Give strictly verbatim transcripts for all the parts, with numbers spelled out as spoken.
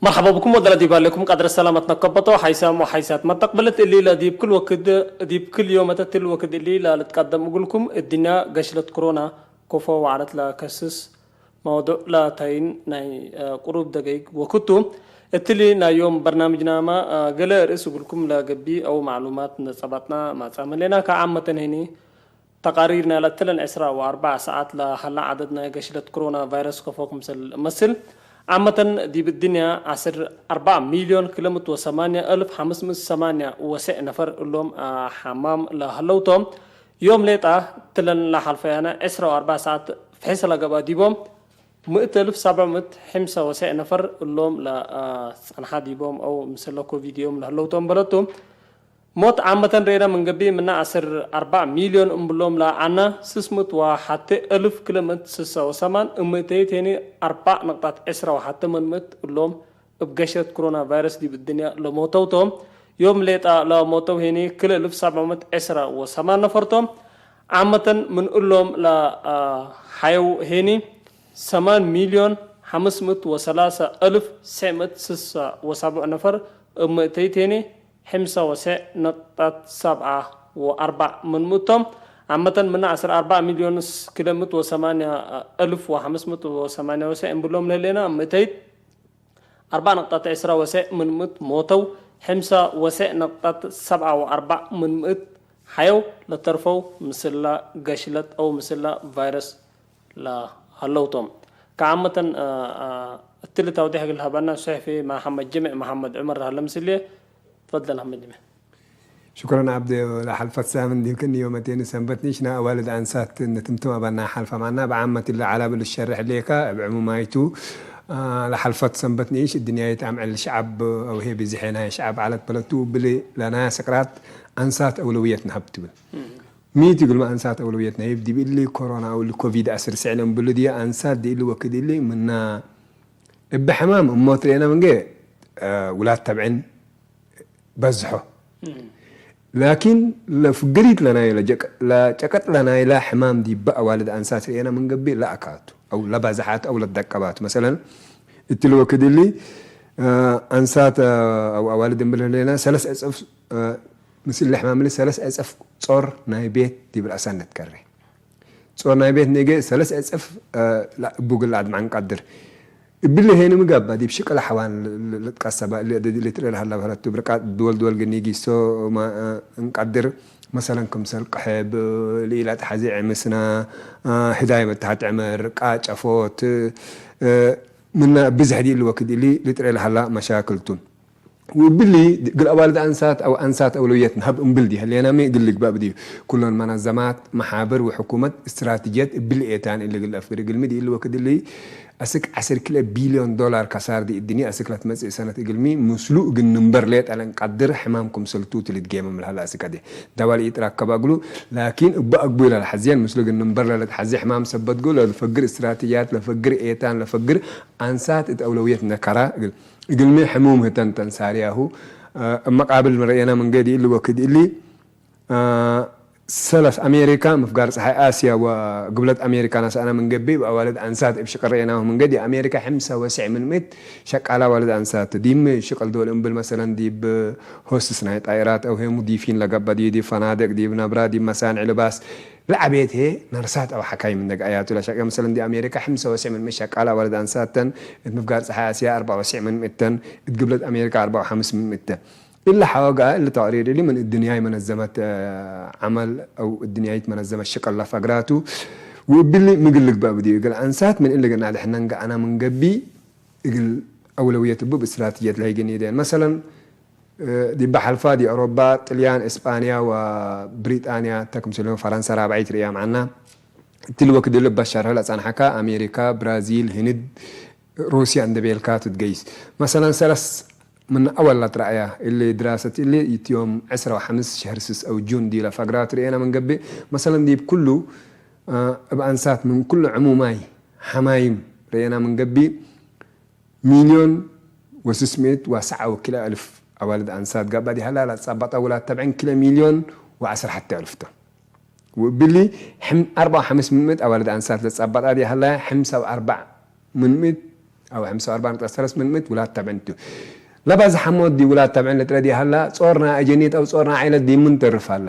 መርሐባ ብኩም ወደለ ዲብ ሀሌኩም ቀድረ ሰላመት ነከበቶ ሓይሳም ወሓይሳት መተቅብለት እሊ ለዲብ ክል ወክድ ዲብ ክል ዮመተ ትል ወክድ እሊ ለልትቀደም እግልኩም እድንያ ገሽለት ክሮና ኮፎ ወዐለት ለከስስ መውዱዕ ለታይን ናይ ቁሩብ ደገይግ ወክቱ። እትሊ ናይ ዮም በርናምጅናመ ገለ ርእስ እግልኩም ለገብእ አው ማዕሉማት ነጸባጥና ማጻመ ሌና ከዓመተን ሄኒ ተቃሪር ናይ ለትለን ዕስራ ወአርበዕ ሰዓት ለሀላ ዐደድ ናይ ገሽለት ክሮና ቫይረስ ከፎ ክምሰል እመስል። ዓመተን ዲብ እድንያ ዐስር አርበዕ ሚልዮን ክልምት ወሰማንያ እልፍ ሐምስ ምእት ሰማንያ ወሰዕ ነፈር እሎም ሐማም ለሀለው ቶም። ዮም ሌጣ ትለን ለሐልፈያነ ዕስራ ወአርበዕ ሰዓት ፍሕሰ ለገብአ ዲቦም ምእት እልፍ ሰብዕ ምእት ሐምሳ ወሰዕ ነፈር እሎም ለጸንሐ ዲቦም አው ምስለ ኮቪድ ዮም ለሀለው ቶም በለቱ። ሞት ዓመተን ሬና ምን ገብእ፣ ምነ ዐስር አርበዕ ሚልዮን እምብሎም ለአዐና፣ ስስ ምእት ወሐቴ እልፍ ክልምት ስሰ ወሰማን፣ እምእተይት ሄኒ አርበዕ ነቅጣት ዕስራ ወሐቴ ምን ምእት እሎም እብ ገሸት ክሮና ቫይረስ ዲብ እድንያ ለሞተው ቶም። ዮም ሌጣ ለሞተው ሄኒ ክልኤ እልፍ ሰብዕ ምእት ዕስራ ወሰማን ነፈር ቶም። ዓመተን ምን እሎም ለሐየው ሄኒ ሰማን ሚልዮን ሐምስ ምእት ወሰላሰ እልፍ ሰዕ ምእት ስሳ ወሰቡዕ ነፈር፣ እብ ምእተይት ሄኒ ሐምሳ ወሰዕ ነቅጣት ሰብዓ ወአርበዕ ምን ምእቶም። ዓመተን ምነ ዐስር አርበዕ ሚልዮን ክልኤ ምእት ወሰማንያ እልፍ ወሐምስ ምእት ወሰማንያ ወሰዕ እምብሎም ለህሌና፣ እብ ምእተይት አርበዕ ነቅጣት ዕስራ ወሰዕ ምን ምእት ሞተው፣ ሐምሳ ወሰዕ ነቅጣት ሰብዓ ወአርበዕ ምን ምእት ሐየው ለተርፈው ምስላ ገሽለት አው ምስላ ቫይረስ ለሀለው ቶም። ከዓመተን፣ አ፣ አ፣ እትሊ ተውዲሕ እግል ሀበና ሱሕፊ መሐመድ ጅምዕ መሐመድ ዑመር ለሀለ ምስልዬ። ትፈደል መሐመድ ጅምዕ። ሽክረን ዐብዴ። ለሐልፈት ሳምን ዲብ ክኒ ዮመቴኒ ሰንበት ንኢሽ ናይ አዋልድ አንሳት ንትምትም አባና ሐልፈ ማና በዓመት እለ ዐላብ ልሸርሕ ሌከ እብ ዕሙማይቱ፣ አ፣ ለሐልፈት ሰንበት ንኢሽ እድንያይት አምዕል ሸዐብ አውሄ ብዝሔ ናይ ሸዐብ ዐለት በለቱ እብሊ ለናያ ስቅራት አንሳት አውለውየት ነሀብ ትብል። ሚ ቱ እግልሚ አንሳት አውለውየት ነሀይብ ዲብ እሊ ኮሮና አው እሊ ኮቪድ አስር ስዕል እምብሉ ዲየ አንሳት ዲእሊ ወክድ እሊ ምና እብ ሕማም እሞት ርኤና ምንጌ፣ አ፣ ውላድ ተብዕን በዝሖ። ላኪን ለፍግሪት ለናይ ለጀቀ-፣ ለጨቀጥ ለናይላ ሕማም ዲበ አዋልድ አንሳት ርኤና ምን ገብእ ለአካቱ አው ለባዝሓቱ አው ለትደቀባቱ። መሰለን እትሊ ወክድ እሊ፣ አ፣ አንሳት፣ አ፣ አው አዋልድ እምብል ህሌና ሰለስ ዕጽፍ፣ አ፣ ምስል ለሕማም እሊ ሰለስ ዕጽፍ ጾር ናይ ቤት ዲብ ረአሰን ልትከሬ። ጾር ናይ ቤት ንጌ ሰለስ ዕጽፍ፣ አ፣ ላ-፣ እቡ ግል አድማዕ እንቀድር። እብሊ ሄኒ ምጋባ ዲብ ሽቅለ ሐዋን ል-፣ ል-፣ ልትቀሰባ፣ ል-፣ ል-፣ ልትርኤ ለሀላ በህለቱ ብርቃት ድወል ድወል ግኒ ጊሶ ማ-፣ አ፣ እንቀድር። መሰለን ክምሰል ቀሕብ፣ አ፣ ለኢለአትሐዜ ዕምስና፣ አ፣ ህዳይ መተሐት ዕመር፣ ቃጨፎት፣ አ፣ ምና ብዝሕ ዲእሊ ወክድ እሊ ልትርኤ ለሀላ መሻክል ቱ። ወእብሊ እግል አዋልድ አንሳት አው አንሳት አውለውየት ነሀብ እምብል ዲሀሌናሚ እግል ልግበእ ብዲሁ። ኩለን መነዘማት፣ መሓብር ወሕኩመት እስትራትጅየት እብሊ ኤታን እሊ እግል አፍግር እግልሚ ዲእሊ ወክድ እሊ አስክ ዐስር ክልኤ ቢልዮን ዶላር ከሳር ዲእድኒ አስክ ለትመጽእ ሰነት እግልሚ ምስሉ እግል ንንበር ሌጠ ለእንቀድር ሕማም ክምሰልቱ ትልትጌመም ለሀለ አስክ አዴ ደዋል ኢትራከበ እግሉ። ላኪን እበ አግቡይ ለለሐዜን ምስሉ እግል ንንበር ለለትሐዜ ሕማም ሰበት እግሉ ለልፈግር እስትራትጅያት ለፈግር ኤታን ለፈግር አንሳት እት አውለውየት ነከራ እግል እግልሚ ሕሙም ህተን ተንሳርያሁ። አ፣ እብ መቃብል ረኤና ምንጌ ዲእሊ ወክድ እሊ፣ አ፣ ሰለስ አሜሪካ፣ ምፍጋር ጸሓይ አስያ ወግብለት አሜሪካ ነስአና ምን ገብእ፣ እብ አዋልድ አንሳት እብ ሽቅል ረኤናሁ ምን ገብእ፣ አሜሪካ ሕምሳ ወሰዕ ምን ምእት ሸቃላ አዋልድ አንሳት ዲም ሽቅል ዶል እምብል መሰለን ዲብ ሆስትስ ናይ ጣይራት አው ሄ ሙዲፊን ለገብአ ዲብ፣ ዲብ ፈናድቅ፣ ዲብ ነብራ፣ ዲብ መሳንዕ ልባስ ለዐቤት ሄ ነርሳት አው ሐካይም እንደ ገአያቱ ለሸቅለ። መሰለን ዲብ አሜሪካ ሕምሳ ወሰዕ ምን ምእት ሸቃላ አዋልድ አንሳት ተን፣ እት ምፍጋር ጸሓይ አስያ አርበዕ ወሰዕ ምን ምእት ተን፣ እት ግብለት አሜሪካ አርበዕ ወሐምስ ምን ምእት ተን። እለ ሐወ ገአ እሊ ተቅሪር እሊ ምን እድንያይ መነዘመት፣ አ፣ ዐመል አው እድንያይት መነዘመት ሽቅል ለፈግራቱ። ወእብሊ ምግል ልግበእ ብዲዩ እግል አንሳት ምን እሊ ግና አድሕነን ገአና ምን ገብእ እግል አውለውየት እቡ ብእስትራትጅየት ለህይግን ኢደን። መሰለን፣ እ፣ ዲበ ሐልፋ ዲብ አውሮባ፣ ጥልያን፣ እስጳንያ ወብሪጣንያ ተ ክምሰልሆም ፈረንሳ ራብዐይት ርእያ መዐና። እትሊ ወክድ እሊ እበ ሸርሕ ለጸንሐካ አሜሪካ፣ ብራዚል፣ ህንድ፣ ሩስያ እንዴ ቤልካ ትትገይስ። መሰለን ሰለስ ምን አወል ለትረአያ እሊ ድራሰት እሊ እት ዮም ዕስራ ወሐምስ ሸህር ስስ አው ጁን ዲብ ለፈግራት ርኤና ምን ገብእ። መሰለን ዲብ ኩሉ፣ አ፣ እብ አንሳት ምን ኩሉ ዕሙማይ ሐማይም ርኤና ምን ገብእ። ሚልዮን ወስስ ምእት ወሰዓ ወክልኤ አልፍ አዋልድ አንሳት ጋባ ዲሀላ ለትጸበጠ ውላድ ተብዕን ክልኤ ሚልዮን ወዐስር ሐቴ አልፍ ተ። ወእብሊ ሕም-፣ አርበዕ ወሐምስ ምን ምእት አዋልድ አንሳት ለትጸበጣ ዲሀላ ሕምሳ ወአርበዕ ምን ምእት አው ሐምሳ ወአርበዕ ነጥብ ሰለስ ምን ምእት ውላድ ተብዕን ቱ። ለበዝሐ ሞት ዲብ ውላድ ተብዕን ልትረዲ ሀላ፣ ጾር ናይ አጀኒት አው ጾር ናይ ዐይለት ዲብ ምን ተርፍ ሀላ?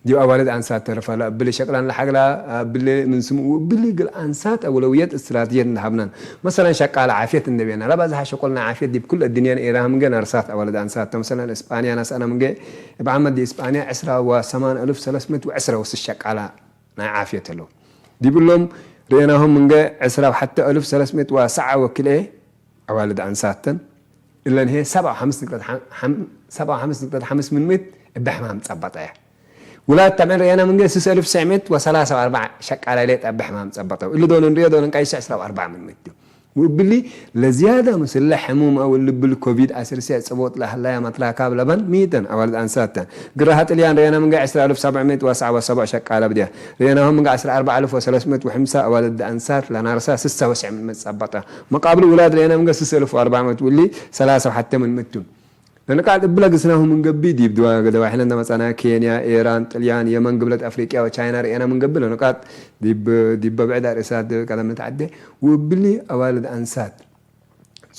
ዲብ አዋልድ አንሳት ተርፍ ሀላ። እብሊ ሸቅላን ለሐግላ፣ እብሊ ምን ስምኡ፣ እብሊ እግል አንሳት አውለውየት እስትራትጅየት እንደ ሀብናን። መሰለን ሸቃለ ዓፍየት እንደ ቤና፣ ለበዝሐ ሸቁል ናይ ዓፍየት ዲብ ኩል እድንየን ኤራህ ምንገ ነርሳት አዋልድ አንሳት ተ። መሰለን እስጳንያ ነስአነ ምንገ፣ እብ ዓመት ዲብ እስጳንያ ዕስራ ወሰማን አልፍ ሰለስ ምእት ወዕስራ ወስስ ሸቃላ ናይ ዓፍየት ህለው። ዲብ እሎም ርኤናሆም ምንገ ዕስራ ወሐተ አልፍ ሰለስ ምእት ወሰዓ ወክልኤ አዋልድ አንሳት ተን። እለን ህዬ ሰብዓ ወሐምስ ንቅጠት ሐም-፣ ሐም-፣ ሰብዓ ወሐምስ ንቅጠት ሐምስ ምን ምእት እበ ሕማም ጸበጠያ። ውላድ ተብዕን ርኤና ምንገ ስስ አልፍ ትስዕ ምእት ወሰላሳ ወአርበዕ ሸቃላይ ሌጠ እበ ሕማም ጸበጠው። እሊ ዶል እንርኤ ዶል እንቀይሰ ዕስራ ወአርበዕ ምን ምእት ዩ። ወእብሊ ለዝያደ ምስለ ሕሙም አው እሊ እብል ኮቪድ አስር ሴዕ ጽቦጥ ለሀለያ መትላካብ ለበን ሚተን አዋልድ አንሳት ተን። ግራሀ ጥልያን ርኤና ምንገ ዕስራ አልፍ ሰብዕ ምእት ወሰዓ ወሰብዕ ሸቃለ ብድያ። ርኤናሆም ምንገ ዕስራ አርበዕ አልፍ ወሰለስ ምእት ወሐምሳ አዋልድ አንሳት ለናርሳ ስሳ ወስዕ ምን ምእት ጸበጠ። መቃብሉ ውላድ ርኤና ምንገ ስስ አልፍ ወአርበዕ ምእት ውሊ ሰላሳ ወሐተ ምን ምእት ቱ። ለንቃጥ እብለ ግስናሁ ምን ገብእ፣ ዲብ ድዋ-፣ ደዋሒለ እንደ መጸና፣ ኬንያ፣ ኤራን፣ ጥልያን፣ የመን፣ ግብለት አፍሪቅያ ወቻይና ርኤና ምን ገብእ፣ ለንቃጥ ዲብ፣ ዲበ ብዕድ አርእሳት ቀደም ንትዐዴ፣ ወእብሊ አዋልድ አንሳት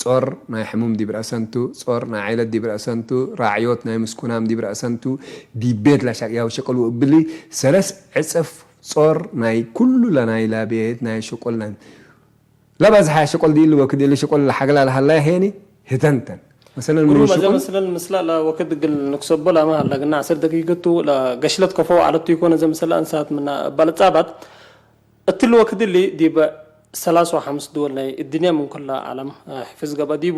ጾር ናይ ሕሙም ዲብ ረአሰን ቱ፣ ጾር ናይ ዐይለት ዲብ ረአሰን ቱ፣ ራዕዮት ናይ ምስኩናም ዲብ ረአሰን ቱ፣ ዲብ ቤት ለሸቅያው ሽቅል ወእብሊ ሰለስ ዕጽፍ ጾር ናይ ኩሉ ለናይላ ቤት ናይ ሽቁል ናይ ለበዝሐ ሽቁል ዲእሊ ወክድ እሊ ሽቁል ለሐግላ ለሀላየ ሄኒ ህተንተን። መሰለን ምን ግሩም፣ አዜ ሽቁል መስለን ምስላ ለወክድ እግል ንክሰቦ ላመ ሀለ፣ ግና ዐሰር ደቂቀቱ ለገሽለት ከፎ ዐለቱ ኢኮን፣ አዜ ምስላ እንሳት ምና እባ ልጻባት። እትሊ ወክድ እሊ ዲበ ሰላሳ ወሐምስ ድወል ናይ እድንያ ምን ኩለ ዐለም ሕፍዝ ገብአ ዲቡ።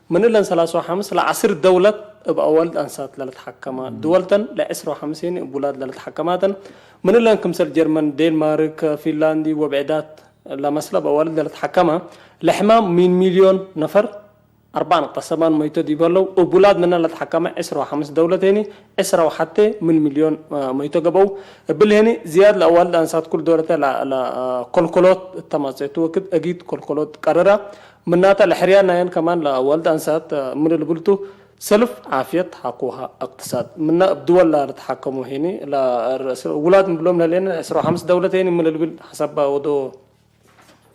ምን እለን ሰላሳ ወሐምስ ለዐስር ደውለት እብ አዋልድ አንሳት ለልትሐከማ ድወል ተን፣ ለዕስር ወሐምስ ሄኒ እብ ውላድ ለልትሐከማ ተን። ምን እለን ክምሰል ጀርመን፣ ዴንማርክ፣ ፊንላንድ ወብዕዳት ለመስለ በአዋልድ ለልትሐከመ ለሕማም ምን ሚልዮን ነፈር አርበዕ ነጥብ ሰማን መይቶ ዲብ ህለው፣ እብ ውላድ ምነ ለትሐከመ ዕስር ወሐምስ ደውለት ሄኒ ዕስር ወሐቴ ምን ሚልዮን መይቶ ገብአው። እብል ሄኒ ዝያድ ለአዋልድ አንሳት ኩል ደውለተ ለ-፣ ለኮልኮሎት እተ ማጽአቱ ወክድ አጊድ ኮልኮሎት ቀርራ። ምናተ ለሕርያን ናየን ከማን ለአዋልድ አንሳት ምን ልብልቱ ሰልፍ ዓፍየት ሐቆሃ እቅትሳድ ምነ እብ ድወል ለልትሐከሙ ሄኒ ለ-፣ ውላድ እብሎም ለህሌነ ዕስር ወሐምስ ደውለት ሄኒ ምን ልብል ሐሰብ ወዶ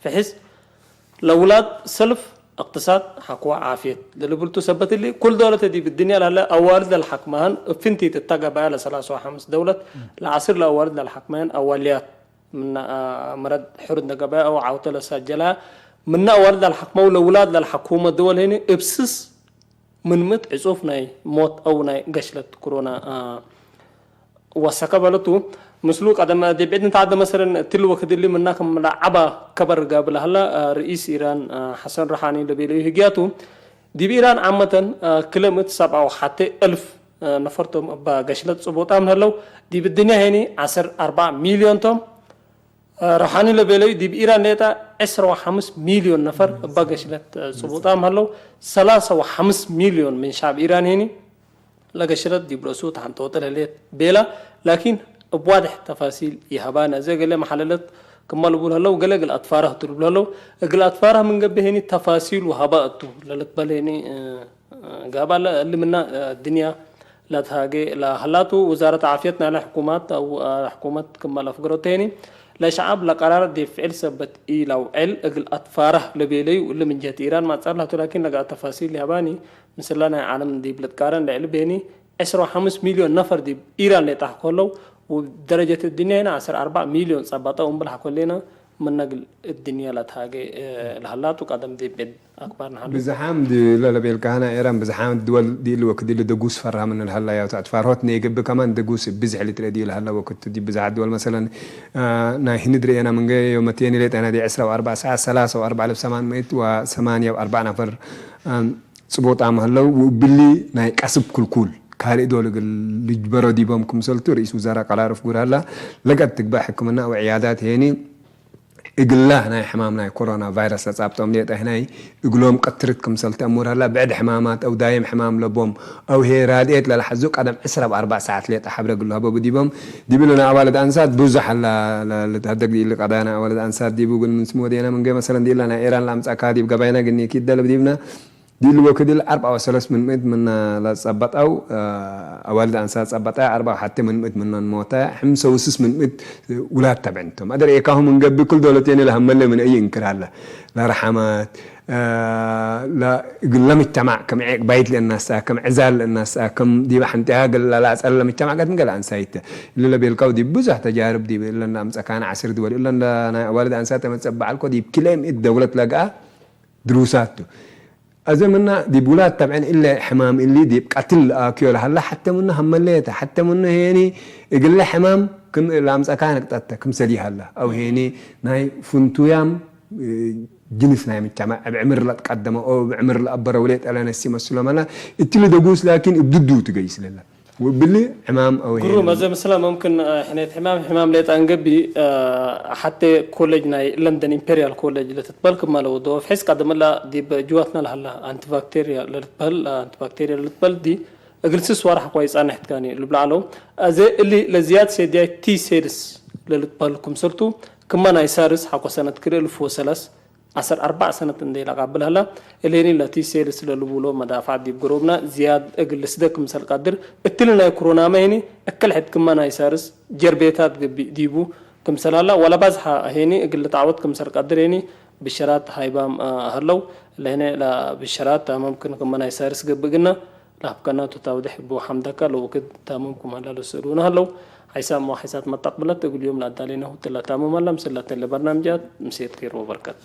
ፍሕስ ለውላድ ሰልፍ እቅትሳድ ሐቆ ዓፍየት ለልብልቱ ሰበት እሊ፣ ኩል ደውለት ዲብ እድንያ ለህለ አዋልድ ለልሐክመሀን እብ ፍንቲት እተ ገበያ ለሰላሳ ወሐምስ ደውለት ለዐስር ለአዋልድ ለልሐክመሀን አዋልያት ምነ፣ አ፣ መረድ ሕሩድ ለገበያ አው ዐውተ ለሳጀላ ምነ አዋልድ ለልሐክመው ለውላድ ለልሐኩመ ድወል ሄኒ እብ ስስ ምን ምእት ዕጹፍ ናይ ሞት አው ናይ ገሽለት ኮሮና፣ አ፣ ወሰከ በለቱ። ምስሉ ቀደም ዲብ ዒድ ንትዓደ መሰለን እትሊ ወክድ እሊ ምና ክም ለዐበ ከበር ጋብእ ለሀላ፣ አ፣ ርኢስ ኢራን፣ አ፣ ሐሰን ረሓኒ ለቤለዩ ህግያቱ፣ ዲብ ኢራን ዓመተን፣ አ፣ ክለ ምእት ሰብዓ ወሐቴ እልፍ፣ አ፣ ነፈር ቶም እበ ገሽለት ጽቡጣም ለህለው፣ ዲብ እድንያ ሄኒ ዐስር አርበዕ ሚልዮን ቶም። ረውሓኒ ለቤለዩ ዲብ ኢራን ሌጠ ዕስራ ወሐምስ ሚልዮን ነፈር እበ ገሽለት ጽቡጣም ሀለው። ሰላሳ ወሐምስ ሚልዮን ምን ሸዕብ ኢራን ሄኒ ለገሽለት ዲብ ረእሱ ተሐንጠወጠ ለህሌት ቤላ። ላኪን እብ ዋድሕ ተፋሲል ይሀባነ። እዘ ገሌ መሐለለት ክመ ልቡል ሀለው፣ ገሌ እግል አትፋረህ ቱ ልብል ሀለው። እግል አትፋረህ ምን ገብእ ሄኒ ተፋሲል ወሀባ እቱ ለልትበል ሄኒ፣ እ፣ ጋባ እሊ ምና፣ እ፣ ድንያ ለትሃጌ ለሀላቱ። ውዛረት ዓፍየት ናይለ ሕኩማት አው፣ እ፣ ሕኩመት ክመ ለፍግረቱ ሄኒ፣ ለሸዐብ ለቀራር ዲብ ፍዕል ሰበት ኢለአውዕል እግል አትፋረህ ለቤለዩ። እሊ ምን ጀህት ኢራን ማጻር ለህቱ፣ ላኪን ለገአ ተፋሲል ይሀባኒ። ምስለ ናይ ዓለም ዲብ ልትቃረን ለእሊ ቤኒ፣ ዕስራ ወሐምስ ሚልዮን ነፈር ዲብ ኢራን ሌጠ ሐኮ ለው፣ ወደረጀት እድንያ ሄነ ዐስር አርበዕ ሚልዮን ጸባጠው እምብል ሐኮ ሌነ፣ ምነ እግል እድንያ ለትሃጌ፣ እ፣ ለሀላቱ ቀደም ዲብ ቤት አክባር ነሐሉ። ብዝሓም ዲ-፣ ለለቤልካህና ኤራን ብዝሓም ድወል ዲእሊ ወክድ እሊ ደጉስ ፈርሃ ምን ለሀላ ያው ተዕትፋርሆት ነይገብእ ከማን ደጉስ ብዝሕ ልትለ ዲዩ ለሀላ ወክድ ዲብ ብዝሓት ድወል መሰለን፣ አ፣ ናይ ህንድ ርኤና ምንገ ዮመቴኒ ሌጠና ዲ ዕስራ ወአርበዕ ሰዓት ሰላሳ ወአርበዕ አልፍ ሰማን መእት ወሰማንያ ወአርበዕ ነፈር፣ አ፣ ጽቦጣም ሀለው። ውብሊ ናይ ቀስብ ክልኩል ካልእ ዶል እግል ልጅበሮ ዲቦም ክምሰልቱ ርኢስ ውዘራ ቀላርፍ ጉር ሀላ። ለቀት ትግባእ ሕክምና ወዕያዳት ሄኒ እግላ ናይ ሕማም ናይ ኮሮና ቫይረስ ለጻብጦም ሌጠ ህናይ እግሎም ቀትርት ክምሰል ተአሙር ሀላ። ብዕድ ሕማማት አው ዳይም ሕማም ለቦም አው ህዬ ራድኤት ለለሐዙ ቀደም ዕስራ ወአርበዕ ሰዓት ሌጠ ሐብረ እግል ለሀበቡ ዲቦም። ዲብሉ ናይ አዋልድ አንሳት ብዙሕ ሀላ ለ-፣ ለትሀደግ ዲእሊ ቀዳና አዋልድ አንሳት ዲቡ እግል ምን ስም ወዴና ምንገ መሰለን ዲላ ናይ ኤራን ለአምጻካ ዲብ ገባይና ግኒ ኪደል ብዲብና ዲል ወክድል አርበዓ ወሰለስ ምን ምእት ምነ ለጸበጠው፣ አ፣ አዋልድ አንሳት ጸበጠ፣ አርበዓ ወሐቴ ምን ምእት ምኖን ሞተ፣ ሕምሰ ወስስ ምን ምእት ውላድ ተብዕን ቶም። አደር ኤካሁ ምን ገብእ፣ ክል ዶለቴኒ ለሀመለ ምን አይ እንክር ሀለ። ለረሐመት፣ እ፣ ለእግለ ምጅተማዕ ከም ዔቅ ባይት ለእናስአ፣ ከም ዕዛል ለእናስአ፣ ከም ዲበ ሐንቴሃ እግል ለላጸለ ምጅተማዕ ቀድም ገለ አንሳይት ተ። እሊ ለቤልካሁ ዲብ ብዙሕ ተጃርብ ዲብ እለን ለአምጸካነ ዐስር ድወል እለን ለናይ አዋልድ አንሳተ መጸ በዐልኮ ዲብ ክልኤ ምእት ደውለት ለገአ ድሩሳት ቱ። አዜ ምና ዲብ ውላድ ተብዐን እለ ሕማም እሊ ዲብ ቀትል ለአክዮ ለሀላ ሐቴ ምኑ ሀመሌተ፣ ሐቴ ምኑ ሄኒ እግለ ሕማም ክም ለአምጸካነ ቅጠተ ክምሰል ይሀላ። አው ሄኒ ናይ ፍንቱያም ጅንስ ናይ ምጅተማዕ እብ ዕምር ለትቀደመ ኦ እብ ዕምር ለአበረው ሌጠ ለነሲ መስሎ መላ፣ እትሊ ደጉስ ላኪን እብ ድዱ ትገይስ ለላ። ወብሊ ሕማም አው ግሩም፣ ሄን። አዜ ምስላ መምክን፣ አ፣ ሕኔት ሕማም፣ ሕማም ሌጣ እንገቢ፣ አ፣ ሐቴ ኮሌጅ ናይ ለንደን ኢምፔሪያል ኮሌጅ ለትትበል ክማ ለወዶ፣ ፍሒስ ቀደም እላ ዲብ ጅዋትና ለሀላ አንቲባክቴሪያ ለልትበህል፣ አ፣ አንቲባክቴሪያ ለልትበል ዲ እግል ስስ ዋርሕ ሐቆ ይጻንሕ ትካኒ ልብለ ዐለው። አዜ እሊ ለዝያድ ሴድያይ ቲ ሴልስ ለልትበህል ክምሰልቱ፣ ክማ ናይ ሳርስ ሐቆ ሰነት ክልኤ እልፍ ወሰላስ ዐሰር አርበዕ ሰነት እንዴ ለቃብል ሀላ፣ እሊ ህኒ ለቲ ሴልስ ለልቡሎ መዳፍዐት ዲብ ግሩብና ዝያድ እግል ልስደ ክምሰል ቀድር፣ እትሊ ናይ ክሮናመ ህኒ እክል ሕድ ክመ ናይ ሳርስ ጀርቤታት ገብእ ዲቡ ክምሰል ሀላ፣ ወለባዝሐ ህኒ እግል ልትዐወት ክምሰል ቀድር ህኒ ብሸራት ሃይባም፣ አ፣ ሀለው። ለህነ ለብሸራት መምክን ክመ ናይ ሳርስ ገብእ ግና፣ ለሀብከናቱ ታውድሕ እቡ ሐምደከ ለወክድ ታምም ክም ሀላ ለሰእሉነ ሀለው። ሐይሳም ወሐይሳት መተቅብለት እግል ዮም ለአዳሌነሁ እትለ ታምም ሀላ። ምስል ለተሌ በርናምጃት ምሴት ኬር ወበርከት።